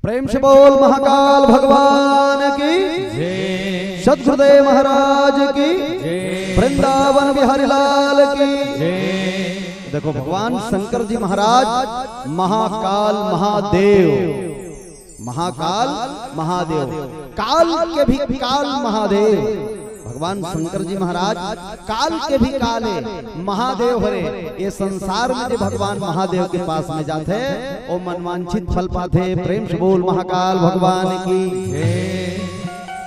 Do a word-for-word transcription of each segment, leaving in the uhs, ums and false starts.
प्रेम से बोल महाकाल भगवान की, सदगुरुदेव महाराज की, वृंदावन बिहारी लाल की। देखो, भगवान शंकर जी महाराज महाकाल महादेव, महाकाल महादेव, काल के भी काल महादेव। भगवान शंकर जी महाराज काल के भी काल हे, महादेव हरे। ये संसार में जे भगवान महादेव के पास में जाथे, वो मनवांछित फल पाथे। प्रेम से बोल महाकाल भगवान की।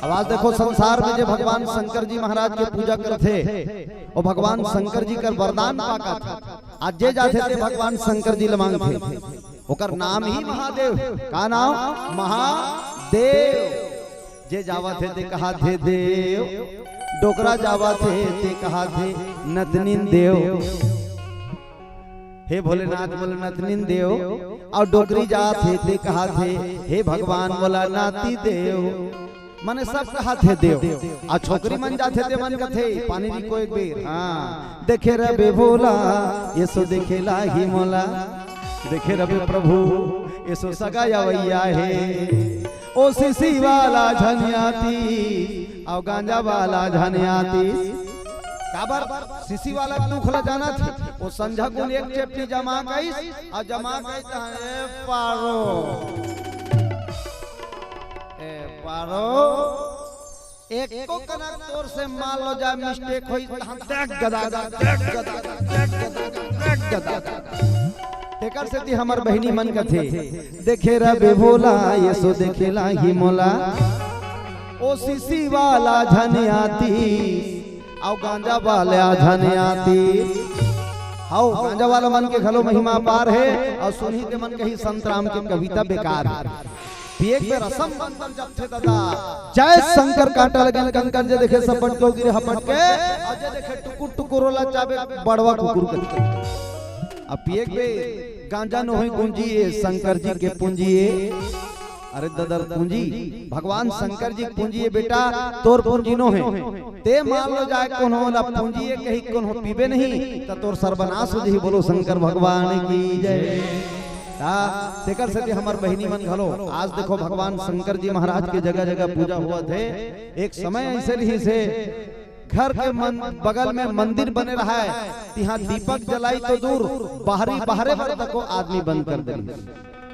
अब आज देखो, संसार में जे भगवान शंकर जी महाराज के पूजा करथे, वो भगवान शंकर जी कर वरदान पाकत। आज जे जाथे ते भगवान शंकर जी ल मांगथे, ओकर नाम ही महादेव। का नाम? महादेव। जे जावत हे ते कहाथे देव, डोकरा जावत हे ते कहाथे नतनिन देव। हे भोलेनाथ मोला नतनिन देव, अउ डोकरी जात हे ते कहाथे, हे भगवान मोला नाती देव। माने सब कहाथे देव। अउ छोकरी मन जाथे ते मन कथे, पानी जी को एक बेर, हाँ, देखे रबे भोला, ये सो देखेला ही मोला। देखे रबे प्रभु, ये सो सगा अवइया हे। ओ सीसी वाला झन आतिस, अउ गांजा वाला झन आतिस। काबर? सीसी वाला दुख ला जानत हे, वो संझा कुन एक चेपटी जमा कइस, अउ जमा कइस, ए पारो, ए पारो, एको कनक तोर से मान लो जाए mistake होई, त हम देख गदा, देख गदा, देख गदा, देख गदा। तेकर सेती हमर बहिनी मन कथे, देखे रबे भोला, ये सो देखेला ही मोला। ओ सीसी वाला झन आतिस, अउ गांजा वाला झन आतिस। हव, गांजा वाला मन के घलो महिमा अपार हे, अउ सुनही ते मन कही संतराम के कविता बेकार हे। पिए के बेर असम बंदर जपथे दादा। जय शंकर कांटा लगे कंकर जे देखे सपट के गिरे हपट के, अउ जे देखे टुकुर टुकुर ओला चाबे बड़वा कुकुर के। अब पिए के बेर गांजा नोहे गुंजी ए, शंकर जी के पूंजी ए। अरे ददर पूंजी, भगवान शंकर जी के पूंजी ए बेटा, तोर पूंजी नोहे। ते मान लो जाए कोनो ला पूंजी ए कही कोनो पीबे नहीं, त तोर सर्वनाश हो जही। बोलो शंकर भगवान की जय। ता तेकर सेती हमर बहिनी मन घलो, आज देखो भगवान शंकर जी महाराज के जगह जगह पूजा होवत हे। एक समय ऐसे रहिस हे, घर के मन, बगल में मंदिर बने रहय, तिहां दीपक जलाई तो दूर, बाहरी बाहरे बर तको आदमी बंद कर दे रहिस।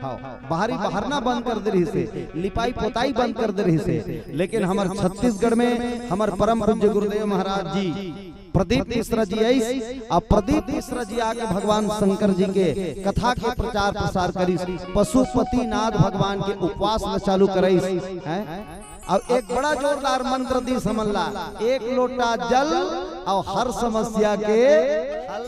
हाँ, बाहरी बाहरना बंद कर दे रहिस हे, लिपाई पोताई बंद कर दे रहिस हे। लेकिन हमर छत्तीसगढ़ में हमर परम पूज्य गुरुदेव महाराज जी प्रदीप मिश्रा जी आइस, अउ प्रदीप मिश्रा जी आके भगवान शंकर जी के कथा के प्रचार प्रसार करिस, पशुपतिनाथ भगवान के उपवास ल चालू कराइस, हैं? अउ एक बड़ा जोरदार मंत्र दिस हमन ला, एक लोटा जल अउ हर समस्या के हल।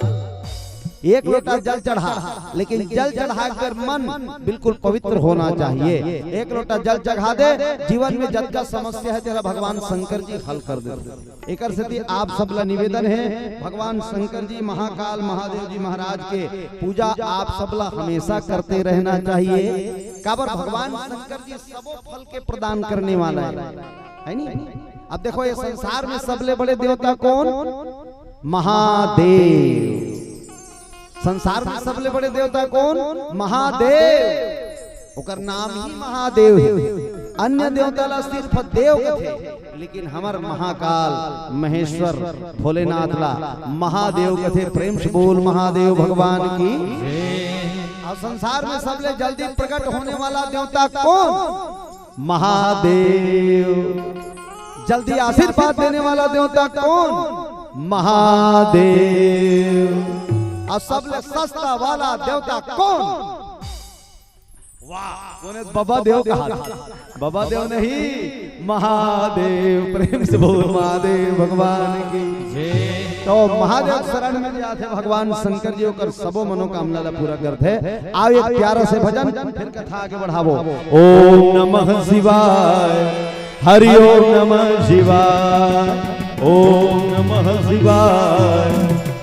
एक लोटा जल चढ़ा, लेकिन जल चढ़ाए के बेर मन बिल्कुल पवित्र होना चाहिए। एक लोटा जल चढ़ा दे, जीवन में जतका समस्या हे तेला भगवान शंकर जी हल कर देथे। एकर सेती आप सब ला निवेदन हे, भगवान शंकर जी, महाकाल महादेव जी महाराज के पूजा आप सब ला हमेशा करते रहना चाहिए। काबर भगवान शंकर जी सबो फल के प्रदान करने वाला हे, हे नी? अब देखो, ये संसार में सबले बड़े देवता कोन? महादेव। संसार में सबले बड़े देवता कोन? महादेव। ओकर नाम ही महादेव हे। अन्य देवता ला सिर्फ देव कथे, लेकिन हमर महाकाल महेश्वर भोलेनाथ ला महादेव कथे। प्रेम से बोल महादेव भगवान की। अउ संसार में सबले जल्दी प्रकट होने वाला देवता कोन? महादेव। जल्दी आशीर्वाद देने वाला देवता कोन? महादेव। अउ सबले सस्ता वाला देवता कोन? वाह, कोने बबा देव कहा? बबा देव नहीं, महादेव। प्रेम से बोल महादेव भगवान की। तो महादेव शरण में जाथे भगवान शंकर जी, ओकर सबो मनोकामना ला पूरा करथे। आओ, एक प्यारा से भजन, फिर कथा आगे बढ़ाबो। ओम नमः शिवाय, हरि ओम नमः शिवाय, ओम नमः शिवाय,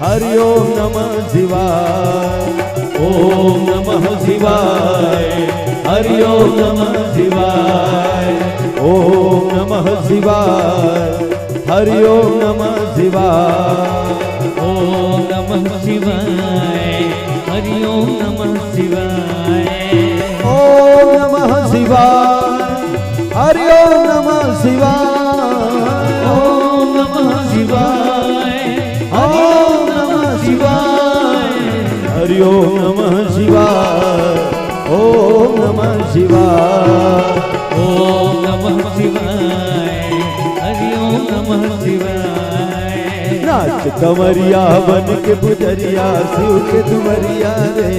हरि ओम नमः शिवाय, ओम नमः शिवाय, हरि ओम नमः शिवाय, ओम नमः शिवाय, हरि ओम नमः शिवाय। ओम नमः शिवाय, नमः शिवाय। ओम नमः शिवाय। हरि ओम नमः शिवाय। ओम नमः शिवाय। हरि ओम नमः शिवाय। हरि ओम नमः शिवाय। ओम नमः शिवाय। ओम नमः शिवाय। हरि ओम नमः शिवाय। नाच कंवरिया बन के पुजरिया शिव के दुवरिया रे।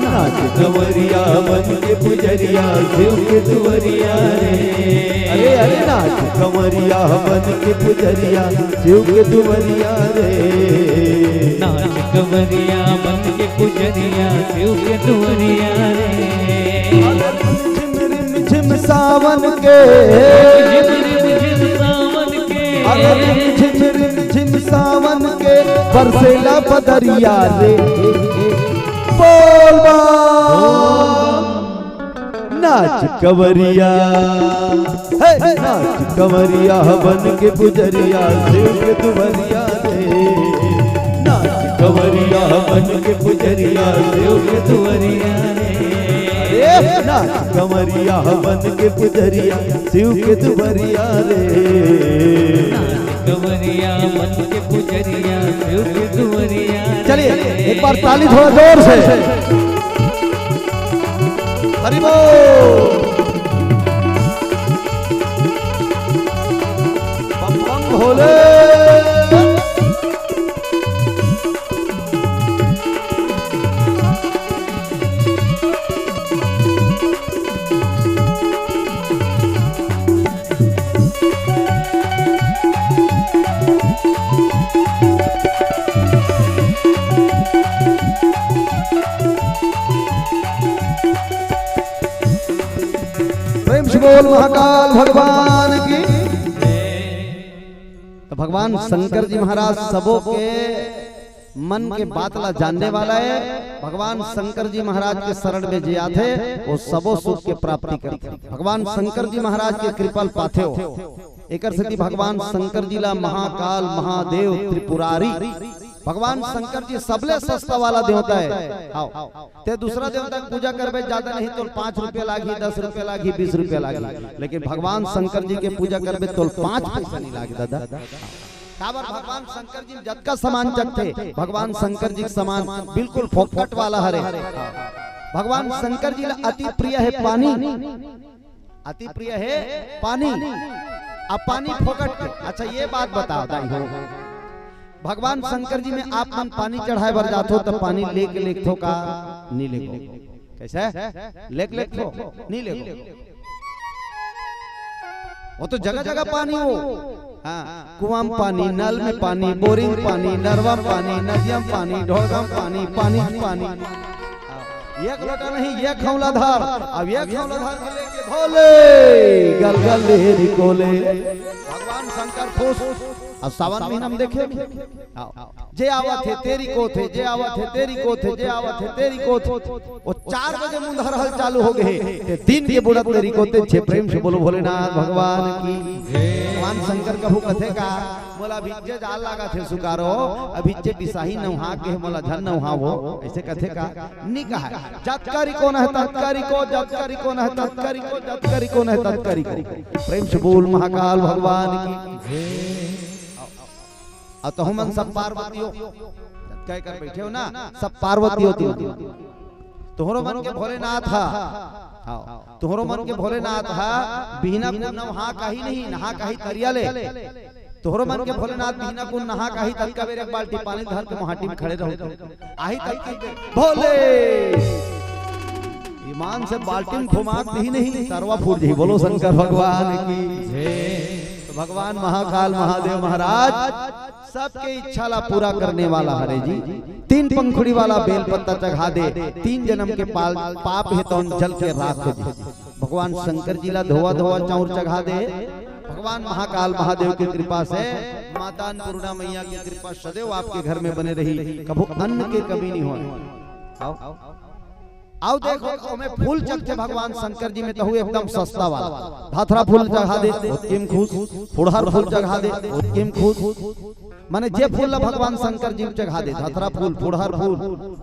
नाच कंवरिया बन के पुजरिया शिव के दुवरिया रे। अरे, अरे, नाच कंवरिया बन के पुजरिया शिव के दुवरिया रे। नाच कंवरिया बन के पुजरिया शिव के दुवरिया रे। अरे, झिम रिम झिम सावन के। झिम रिम झिम सावन के। अरे, झिम रिम झिम सावन के बरसेला बदरिया रे। बोल बम। नाच कंवरिया, हे, नाच कंवरिया बन के पुजरिया शिव के दुवरिया रे। नाच कंवरिया बन के पुजरिया शिव के दुवरिया रे। अरे, नाच कंवरिया बन के पुजरिया शिव के दुवरिया रे। नाच कंवरिया बन के पुजरिया शिव के दुवरिया रे। चलिए, एक बार ताली थोड़ा जोर से। हरि बोल। बम बम भोले। प्रेम से बोल महाकाल भगवान की। तो भगवान शंकर जी महाराज सबो के मन के बात ला जानने वाला है। भगवान शंकर जी महाराज के शरण में जे आथे, वो सबो सुख के प्राप्ति करथे। भगवान शंकर जी महाराज के कृपा ल पाथे हो। एकर सेती भगवान शंकर जी ला महाकाल, महादेव, त्रिपुरारी, भगवान शंकर जी सबले सस्ता वाला देवता है। आओ, ते दूसरा देवता के पूजा करबे, ज्यादा नहीं तो पाँच रुपया लागही, दस रुपया लागही, बीस रुपया लागही, लेकिन भगवान शंकर जी के पूजा करबे तो पाँच पैसा नहीं लागे दादा। काबर भगवान शंकर जी जतका सामान चघथे, भगवान शंकर जी के सामान बिल्कुल फोकट वाला हरे। भगवान शंकर जी ला अति प्रिय है पानी, अति प्रिय है पानी, अब पानी फोकट के। अच्छा, ये बात बताओ दाई हो, भगवान शंकर जी में आप मन पानी चढ़ाए बर जाथो, त पानी लेके लेगथो का नी लेगो? कैसे? लेके लेगथो, नी लेगो? वो तो जगह जगह पानी हो। हाँ, कुआं में पानी, नल में पानी, बोरिंग पानी, नरवा में पानी, नदिया में पानी, ढोलगा में पानी, पानी में पानी। एक लोटा नहीं, एक खौला धार। अब एक खौला धार के लेके भोले, गल गल देहरी कोले। भगवान शंकर खुश। अब सावन महीना में देखे, आओ। जे आवत हे तेरी कोथे, जे आवत हे तेरी कोथे, जे आवत हे तेरी कोथे। वो चार बजे मुंधर हल चालू हो गए, ते तीन के बुड़त तेरी कोथे छे। प्रेम से बोलो भोलेनाथ भगवान की। भगवान शंकर कभू कथे का, मोला अभिज्जे जाल लागा थे सुकारो, अभिज्जे बिसाही नौहा के मोला झन नौहा वो, ऐसे कथे का? नी कहा। जतकरी कोन है ततकरी को, जतकरी कोन है ततकरी को, जतकरी कोन है ततकरी को। प्रेम से बोल महाकाल भगवान की। अउ तहु मन सब पार्वती हो, जतका कर बैठे हो ना, सब पार्वती हो तुम। तोहरो मन के भोलेनाथ हा। हाँ, तोहरो मन के भोलेनाथ हा। बिहना कुन नहा काही नहीं, नहा काही तरिया ले। तोहरो मन के भोलेनाथ बिहना कुन नहा काही ततका बेर एक बाल्टी पानी धर के मोहाटी में खड़े रहो। आही ततका बेर भोले ईमान से बाल्टी में घुमा दी नहीं, तरवा फूट जाही। बोलो शंकर भगवान की। तो भगवान महाकाल महादेव महाराज सबके इच्छा ला पूरा करने वाला हरे जी। तीन पंखुड़ी वाला बेल पत्ता चघा दे, तीन जन्म के पाल, पाप हे तौन जल के राख हो जी। भगवान शंकर जी ला धोवा धोवा चाउर चघा दे। भगवान महाकाल महादेव की कृपा से माता अन्नपूर्णा मैया की कृपा सदैव आपके घर में बने रही, कभू अन्न के कमी नहीं होय। आओ। अउ देखो, ओमे फूल चघथे भगवान शंकर जी में, तहू एकदम सस्ता वाला। धथरा फूल चघा दे, ओतके म खुश। फुड़हर फूल चघा दे, ओतके म खुश। माने जे फूल ला भगवान शंकर जी म चघा दे, धथरा फूल, फुड़हर फूल,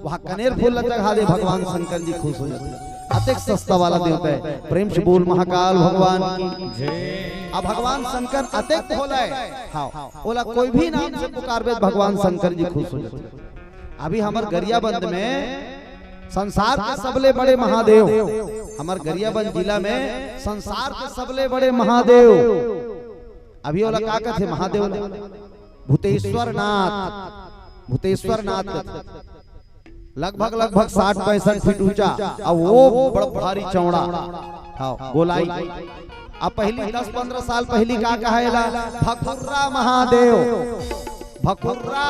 वहाँ कनेर फूल ला चघा दे, भगवान शंकर जी खुश हो जाथे। अतेक सस्ता वाला देवता हे। प्रेम से बोल महाकाल भगवान की। अब भगवान शंकर अतेक भोला हे, हाँ, ओला कोई भी नाम से पुकारबे त भगवान शंकर जी खुश हो जाथे। अभी हमर गरियाबंद में संसार के सबले बड़े महादेव, हमर गरियाबंद जिला में संसार के सबले बड़े महादेव, अभी ओला का कथे महादेव ला? भूतेश्वर नाथ, भूतेश्वर नाथ कथे। लगभग, लगभग साठ पैंसठ फीट ऊंचा, अउ वो बड़ भारी चौड़ा, हाँ, गोलाई। अब पहली दस पन्द्रह साल पहली का कहा एला? भकुर्रा महादेव, भकुर्रा।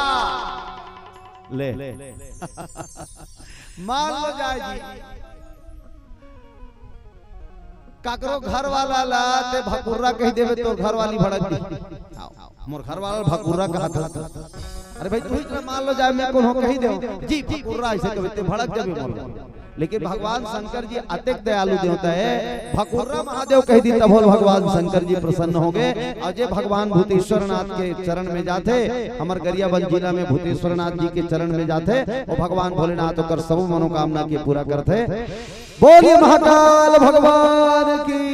ले। मान लो जाय जी, काकरो घर वाला ला ते भकुर्रा कहि देबे, तोर घर वाली भड़क दी। मोर घर वाला भकुर्रा कहा था। अरे भाई, तू ही जरा मान लो जाय, मैं कोनो कहि देंव जी भकुर्रा, अइसे कबे ते भड़क जाबे मोर। लेकिन भगवान शंकर जी अतेक दयालु देवता हे, भकुर्रा महादेव कहि दी तभो ल भगवान शंकर जी प्रसन्न होगे। अउ जे भगवान भूतेश्वर नाथ के चरण में जाथे, हमर गरियाबंद जिला में भूतेश्वर नाथ जी के चरण में जाथे, वो भगवान भोलेनाथ ओकर सबो मनोकामना के पूरा करथे। बोलिए महाकाल भगवान की।